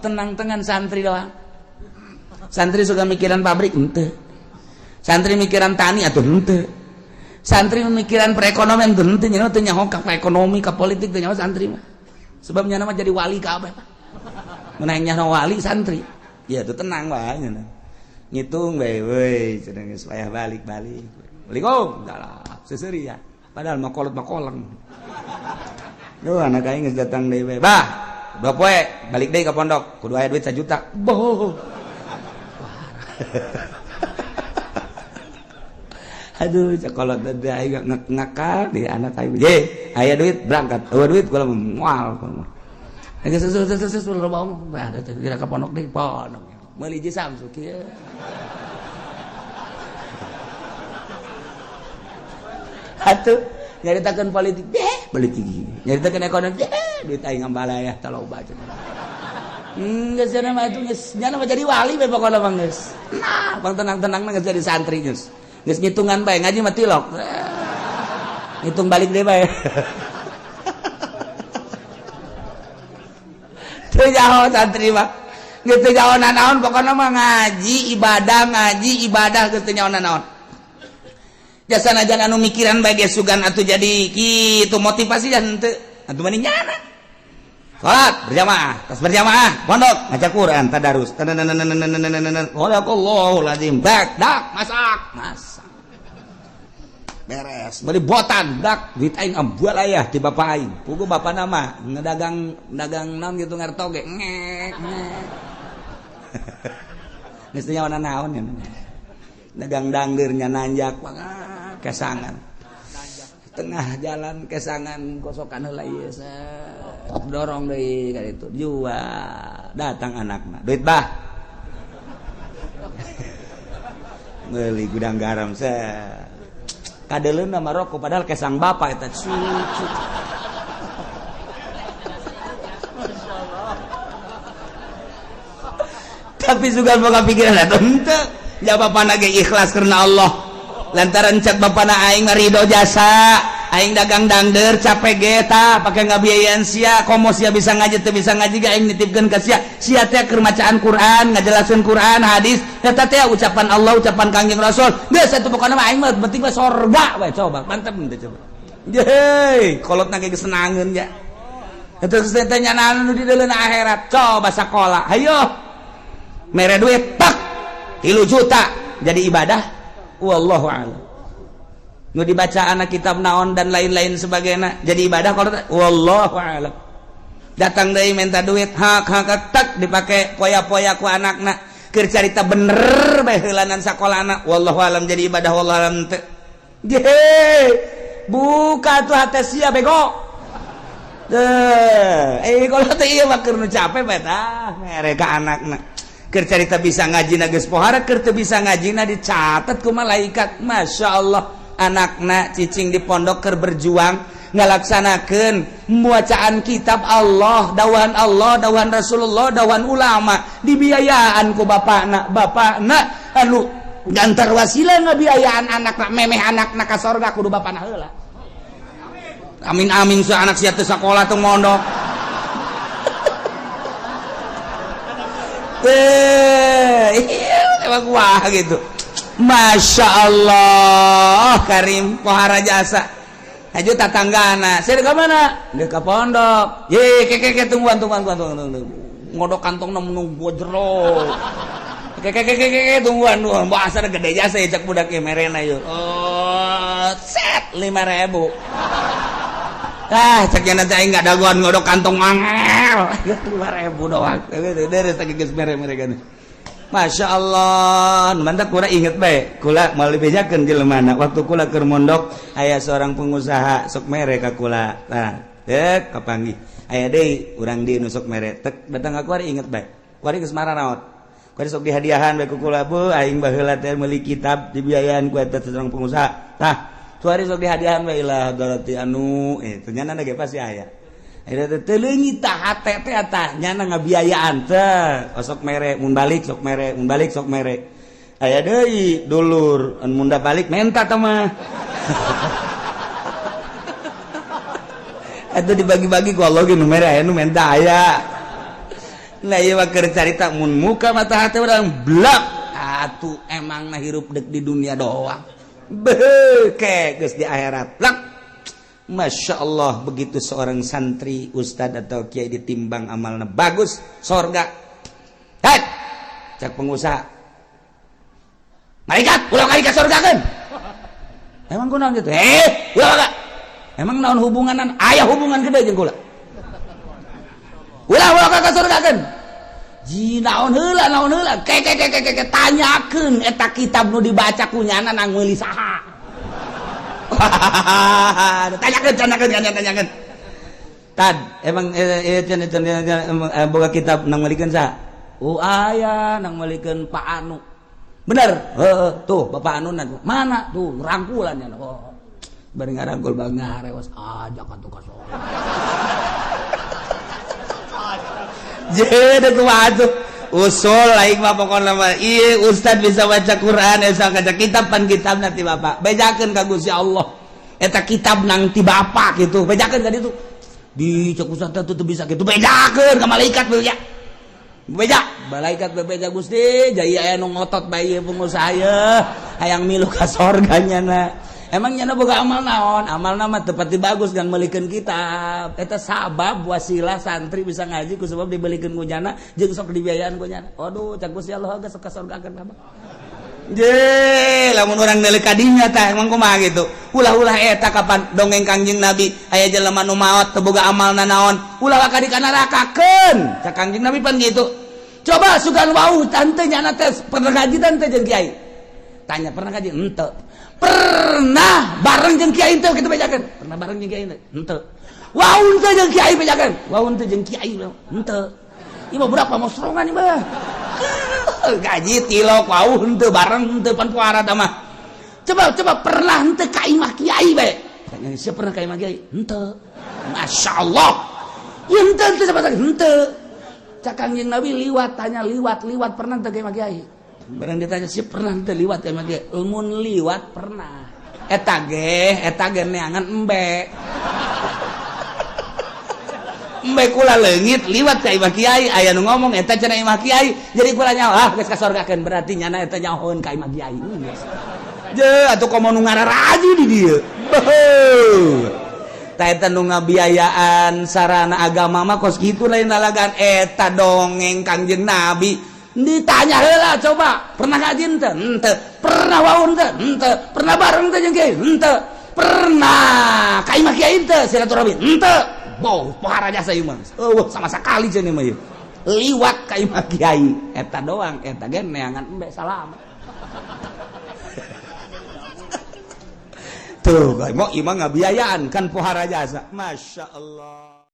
Tenang-tenang santri doang. Santri suka mikiran pabrik ente, santri mikiran tani atau ente, santri mikiran perekonomian ente, nya teu nyaho ka ekonomi, ka politik teu nyaho santri mah. Sebabnya nama jadi wali kabeh, Pak. Mun nyaho wali santri. Ya itu tenang wae nya. Ngitung bae we cenah geus payah balik-balik. Assalamualaikum. Salah, seseuri ya. Padahal mah kolot mah koleng. Duh, anak aing geus datang deui bae. Bah, 2 poe balik deui ka pondok, kudu aya duit 1 juta. Boh. Aduh, cakolot teh aing ngakal di anak aing. Ye, aya duit berangkat. Eueuh duit kula moal. Geus geus geus geus loba omong. Bah, kira ka pondok deui, pondok. Meuli hiji Samsu kieu. Atuh nyaritakeun politik, deh, politik. Nyaritakeun ekonomi, deh, duit aing ngambalaya taloba cenah. Geus cenah mah atuh geus nya mah jadi wali bae pokona mah geus. Nah, bang tenang-tenang mah geus jadi santri geus. Geus ngitungan bae ngaji mah tilok. Ngitung balik deui bae. Teu nyaho santri mah. Geus teu nyaho nanaon pokona mah ngaji ibadah geus teu nyaho nanaon. Jasa najan anu mikiran bae geus sugan atuh jadi kitu motivasi dan henteu. Atuh mani nyana. Salat berjamaah, tas berjamaah, pondok ngaca Quran, tadarus. Sadaqallahul azim. Dak, dak, masak, masak. Beres, beli botan, dak, duit aing ambual ayah ti bapak aing. Pugu bapak nama ngedagang dagang naon gitu ngarto ge ngek ngek. Geus teu nyawa naon ya. Dagang dangdeur nya nanjak kesangan. Tengah jalan kesangan kosokan heula ieu dorong deui ka ditu jual datang anakna duit bah meuli gudang garam set kadeleuna mah rokok padahal kesang bapak eta cucu. Tapi sugan boga pikiran eta henteu ja bapana ge ikhlas karena Allah lantaran cek bapana aing mah ridho jasa aing dagang dangder capek ge tah pake ngabiayaan sia komo sia bisa ngaji teu bisa ngaji ge aing nitipkeun ka sia sia teh keur macaan Quran ngajelaskeun Quran hadis eta teh ucapan Allah ucapan Kangjeng Rasul geus atuh pokona mah aing mah penting mah sorga we coba mantep teh coba yeuh kolotna ge geus senangeun ya eta geus teh nyanaan nu di deuleuna akhirat coba sakola hayo mere duit tak 3 juta jadi ibadah wallahu a'lam. Nu dibaca anak kitab naon dan lain-lain sebagainya jadi ibadah kalau wallahu a'lam. Datang deui minta duit hak hak tak dipake poya-poya ku anakna keur carita bener bae heulanan sakolana wallahu a'lam jadi ibadah wallahu a'lam teu. Ye buka tuh hate sia bego. Deh, kalau teh ieu mah keur nu capek bae tah mere ka anakna. Keur carita bisa ngaji na geus pohara keur teu bisa ngaji na dicatat ku malaikat. Masya Allah anakna cicing di pondok keur berjuang ngalaksanakeun bacaan kitab Allah, dawan Allah, dawan Rasulullah, dawan ulama dibiayaan ku bapakna. Bapakna anu gantar wasilah ngabiayaan anakna memeh anakna ka sorga kudu bapakna heula. Amin amin su anak sia teu sakola teu mondok. Emang wah gitu. Masya Allah Karim pohara jasa. Aja tatanggana. Saya ke mana? Dia ke pondok. Ye, ke ke ke tungguan tungguan tungguan tungguan. Ngodok kantong nunggu jero. Ke ke ke ke ke tungguan tungguan. Bahasa gede jasa ya cak budak ya merena yuk. Oh, set 5.000. Ah, cek nanti aing enggak dagoan ngodok kantong angel. 5.000 doang. Dari tadi geus mere-mere kan. Masya Allah, mantap kula inget bae. Kula mau dibejakeun jelema waktu kula keur mondok aya seorang pengusaha sok mere ka kula. Tah, dek kapanggih. Aya deui urang di nu sok mere. Tek datang ka kuari inget bae. Kuari geus mararaot. Kuari sok dihadiahan bae ku kula, bu aing baheula teh meuli kitab dibiayaan ku eta seorang pengusaha. Tah, kuari sok dihadiahan bae lah darati anu itu nyana ge pasti aya. Teu tah hate teh tah nyana ngabiayaan teh osok mere mun balik sok mere mun balik sok mere aya deui dulur mun balik menta teh mah eta dibagi-bagi ku Allah ge nu mere aya nu menta aya. Nah, ieu mah keur carita mun muka mata hati urang blak atuh emang na hirup dek di dunia doang. Beuh, geus di akhirat. Blak. Masya Allah, begitu seorang santri, ustad atau kiai ditimbang amalna bagus, sorga. Hei, cak pengusaha. Malaikat, ulah kali ka sorga kan? Emang kunaon gitu? Eh, ulah kak. Emang naon hubunganan? Aya hubungan gede jeung kula. Ulah ulah ka surga kan? Ji naon heula, naon heula? Ke ke ke ke ke tanyakeun eta kitab nu dibaca ku nyana nang meuli saha. Tanyakeun, tanyakeun, tanyakeun, tanyakeun. Tad, emang boga kitab nang meulikeun saha? Oh, aya nang meulikeun Pak Anu. Bener? Heeh, tuh Bapak Anu mana? Tuh rangkulan ya. Oh. Bari ngarangkul bang ngarewas ajak atuh ka sorga. Jadi kumaha tuh? Usul lain mah pokokna mah ieu ustad bisa baca Quran esa kaca kitab pan kitab nanti bapak bejakeun ka Gusti Allah eta kitab nang ti bapak gitu bejakeun ka ditu di cek ustad teh teu bisa gitu bejakeun ka malaikat beja beja malaikat bebeja Gusti jaya aya nu ngotot bae ieu pengusaha ye hayang milu ka sorga nyana. Emang nyana boga amal naon? Amal nama tepati bagus kan meulikeun kitab. Eta sabab wasilah santri bisa ngaji ku sebab dibelikeun ku nyana jeung sok dibiayaan ku nyana. Waduh, cak Gusti Allah geus ka sorgakeun abah. Je, lamun urang neuleuk ka dinya tah emang kumaha gitu. Ulah-ulah eta kapan dongeng Kangjeng Nabi aya jelema nu maot teu boga amalna naon, ulah ka di ka nerakakeun. Cak Kangjeng Nabi pan gitu. Coba sugan wau tante nyana teh pernah ngaji tante jeung kiai. Tanya pernah ngaji? Henteu. Pernah bareng jeung kiai teu kitu bejakeun? Pernah bareng jeung kiai teu? Henteu. Wau teu jeung kiai bejakeun? Wau teu jeung kiai henteu. Ieu mah budak pamosrongan ieu mah. Gaji tilok wau henteu bareng henteu pan puara tah mah. Coba coba pernah henteu ka imah kiai bae? Tanya siapa pernah ka imah kiai? Henteu. Masyaallah. Ieu henteu henteu coba henteu. Cak Kangjeng Nabi liwat tanya liwat liwat pernah teu ka imah kiai? Barang ditanya sih pernah teu liwat ka imah kiai? Mun liwat pernah. Eta ge neangan embe. Embe kula leungit liwat ka imah kiai aya nu ngomong eta cenah imah kiai. Jadi kula nyaho ah geus kasorgakeun berarti nyana eta nyahoeun ka imah kiai. Je atuh komo nu ngararaji di dieu. Beuh. Ta eta nu ngabiayaan sarana agama mah kos kitu lain lalagan eta dongeng Kangjeng Nabi. Ditanya heula coba, pernah ngaji henteu? Henteu. Pernah wau henteu? Henteu. Pernah bareng teu jeung kiai? Henteu. Pernah ka imah kiai henteu silaturahmi? Henteu. Boh, pohara jasa ieu mah. Eueuh sama sekali cenah mah ieu. Liwat ka imah kiai eta doang, eta ge neangan embe salam. Tuh, mau imah ngabiayaan kan pohara jasa. Masya Allah.